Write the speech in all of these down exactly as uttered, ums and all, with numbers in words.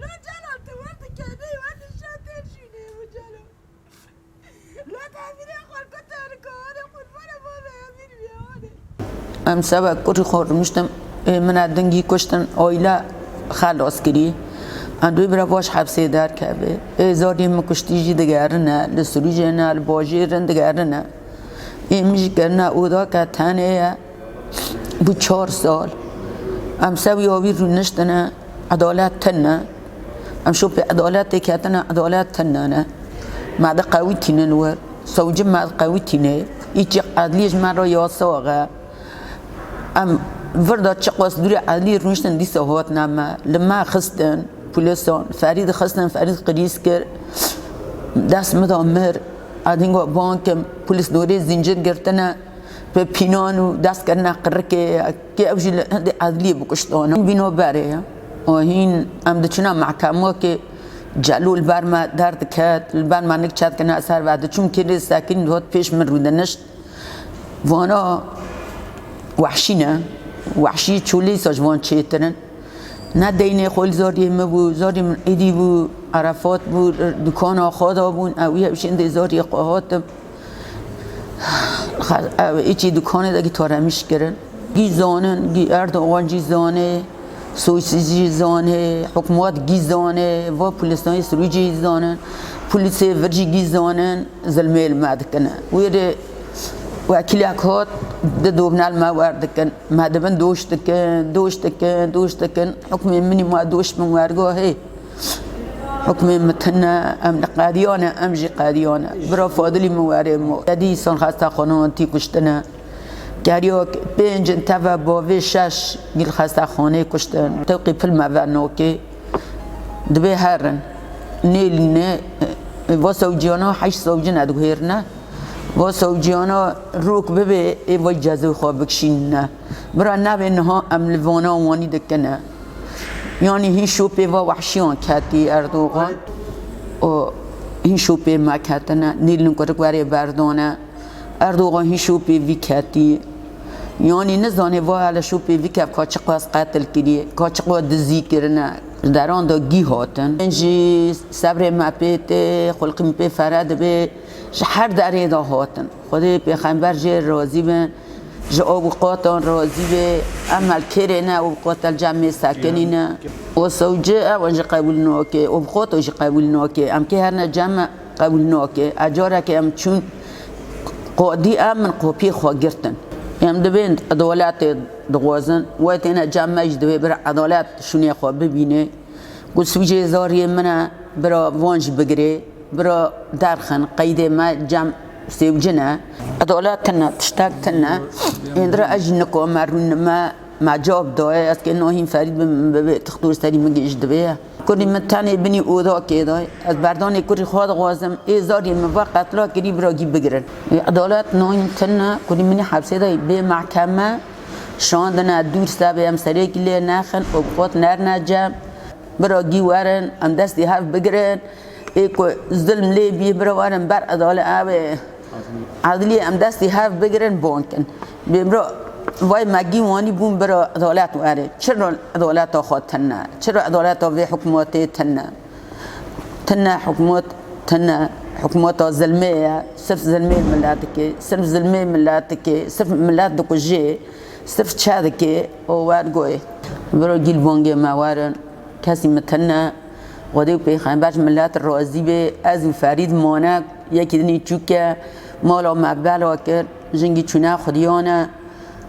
Lo Celal, tu wer dikenî, wer dişa têr şûnê bu Celal. Lo temirê xwe ku terika, hane qurbana bavê emîr bî, hane. Em seba kurî xwe rûniştin, ê min e dingî kuştin, oyle xelas kirî. Em dû bira baş hepsê derkeve. Ê zarê min kuştî jî digerine, li Sirûcê ne, li bajêr in digerine. Ê min jî kirine oda ke tenê ye. Bû çar sal. Em sewî avî rûniştine, edalet tune. Em şopê edaletê ketine, edalet tune ne. Me di qewitînin wir. Sewci me di qewitîne. Îçî edlî ji me re yasax e. Em vir de çiqas dûrê edlî rûniştin dîsa hatine me. Li me xistin, pulisan, Ferîd xistin, Ferîd qirîz kir. Dest min de mir. Edînga bankim, pulis dorê zîncir girtine. Bi pînan û dest kirine qirikê, kê ew jî li hindê edliyê bi kuştana. Bîno berê ye. Û hîn em diçine mehkemokê, Celû li ber me derdiket, li ber me nik çet kirine ser ve diçûm kê lê sekîn dihot pêş min rûdinişt. Vana wehşî ne. Wehşî çolîsa ji van çêtir in. Ne deynê xwe li zariyê min bû, zariyê min êdî bû, Erefat bû, dukana xwe da bûn, ew yê şindê zariyê xwe hatim. Ew ê çî dukanê de gî taremîş kirin. Gî zanin, gî Erdogan jî zanê, Soysî jî zanê, hikûmet gî zanê, va polîsanê Sirûcê jî zanin, polîsê vir jî gî zanin, zilmê li me dikine. Wê rê wekîlek hat, di dobne li me wer dikin. Me dibin doş dikin, doş dikin, doş dikin. Hikmê min ê ma doş bin wergahê. Hikmê min tune, em li qediya ne, em jî qediya ne. Bira Fadilî min werê mo. Te dî îsan xestaxanan tî kuştine. Keriyok pênc in teve bavê şeş gî li xestaxanê kuştin. Tewqî pil me ve nokê. Dibê herin. Nêlîne, va sewciyana heşt sewcine diguhêrine. Va sewciyana rok bibê, ê vay cezê xwe bikişînine. Bira navê niha em li vana wanî dikine. Yanî hîn şopê va wehşiyan ketî Erdogan. Û hîn şopê me ketine. Nîlin kurik werê berdane. Erdogan hîn şopê vî ketî. Yanî nizanê va hele şopê vî kev ka çiqas qetil kiriye, ka çiqas dizî kirine. Ji deran de gî hatin. Hîn jî sebrê me pê tê, xulqî min pê fere dibe. Ji her derê de hatin. Xwedê pêxember jê razî bin. Ji avûqatan razî be. Em li kêrê ne, avûqat li cem me sekinî ne. O sewci ew jî qebûl nake, avûqato jî qebûl nake. Em kê herine cem me qebûl nake. E carekê em çûn qadî em min qopiyê xwe girtin. Em dibên edaletê dixwazin. Wê têne cem me jî divê bir edalet şûnê xwe bibîne. Ku sûcê zariyê min e, bira van jî bigirê, bira derxin, qeydê me cem sêwcin e. Edalet tune, tiştek tune. Êndira ez jî nika me rûnime, me cab daye, ez kê nahîm Ferîd bim, bibê tixtor serî min gêj dibê. Kurî min tenê binî odakê de, ez berdanê kurî xwe dixwazim, ê zariyê min va qetla kirî, bira gî bigirin. Ê edalet nahîm tune, kurî min ê hepsê de bê mehkeme, şandine dûr sebê em serekî lê nexin, û bi xwe nerine cem. Bira gî werin, em destî hev bigirin. Ê ku zilm lê bî, bira werin ber edale ew ê. Edlî em destî hev bigirin, bankin. Bê bira vay me gî wanî bûn, bira edalet were. Çira edaleta xwe tune? Çira edaleta vê hikûmetê tune? Tune hikûmet, tune hikûmeta zilmê ye. Sirf zilmê milet dike, sirf zilmê milet dike, sirf milet dikujê, sirf çe dike, o wergoyê. Bira gî li bangê me werin. Kesî min tune. Xwedê û pêxember ji milet razî bê. Ez û Ferîd mane, yekî dinî çûke, mala me bela kir, jingî çûne xwediyane,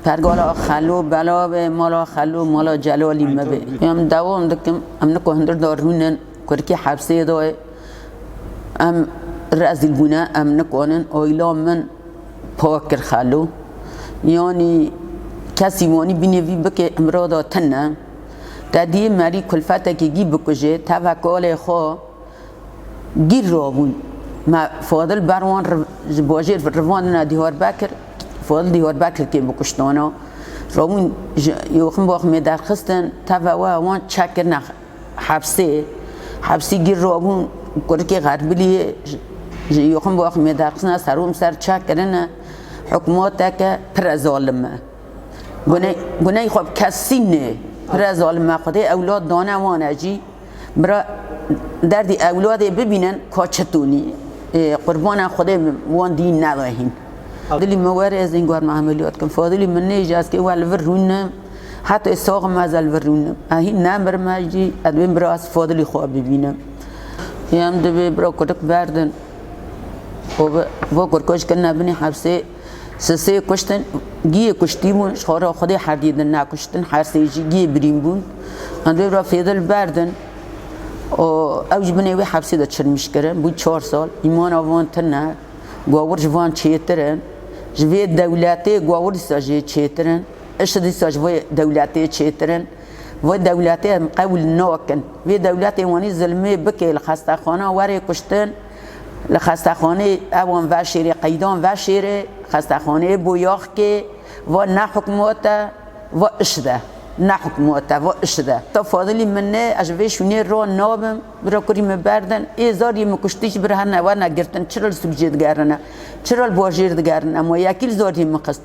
pergala Xelo bela be, mala Xelo, mala Celalî me be. Em dewam dikim, em niko hundir de rûnin, kurikî hepsê de ye. Em rezîl bûne, em nikonin, oyla min pa kir Xelo. Yanî kesî wanî bînê vî bike, emra da tune. Te dî merî kulfetekî gî bikuje, tevek alê xwe gîr rabûn. Me Fadil ber wan riv-, ji bajêr rivandine Diyarbekir. Fadilî Diyarbekirkê bi kuştana. Rabûn ji Yoxinbaxmê derxistin, teve we wan çek kirine hepsê. Hepsî gir rabûn kurikê Xerbiliyê ji Yoxinbaxmê derxistin, ser û ser çek kirine. Hikûmeteke pire zalim e. Guney, guney xwe bi kesî nê. Pire zalim e. Xwedê ewlad dane wan e jî. Bira derdî ewladê bibînin ka çi tûnî. Ê, qurbana Xwedê wan dî nedahîn. Dilî me were ez ên guher me emeliyat kim. Fadilî min nêje ez kê we li vir rûnim. Heta ê saxim ez li vir rûnim. Ez hîn nemirim ez jî ez dibêm bira ez Fadilî xwe bibînim. Em dibê bira kurik berdin. O bi, bo kurkoş kirine binê hepsê. Sisê kuştin, giyê kuştî bûn, ji xwe re Xwedê herdî din nekuştin, her sê jî giyê birîn bûn. Em dê re Fêdil berdin. O, ew ji binê wê hepsê de çirmîş kirin, bû çar sal. Îmana van tune, gawir ji van çêtir in. Ji vê dewletê gawir dîsa jê çêtir in. Işi dîsa ji vê dewletê çêtir in. Vê dewletê em qewil nakin. Vê dewletê wanî zilmê bike, li xestexana werê kuştin. Li xestexanê ewan veşêrê, qeydan veşêrê, xestexaneyê boyaxkê, va ne hikûmet e, va iş de. Ne hikûmet e, va iş de. Ta Fadilî min ne, ez ji vê şûnê ro nabim, bira kurî min berdin. Ê zarî min kuştî jî bir herne werine girtin. Çira li Sûcê digerine? Çira li bajêr digerine? Ma yekî li zarî min xist.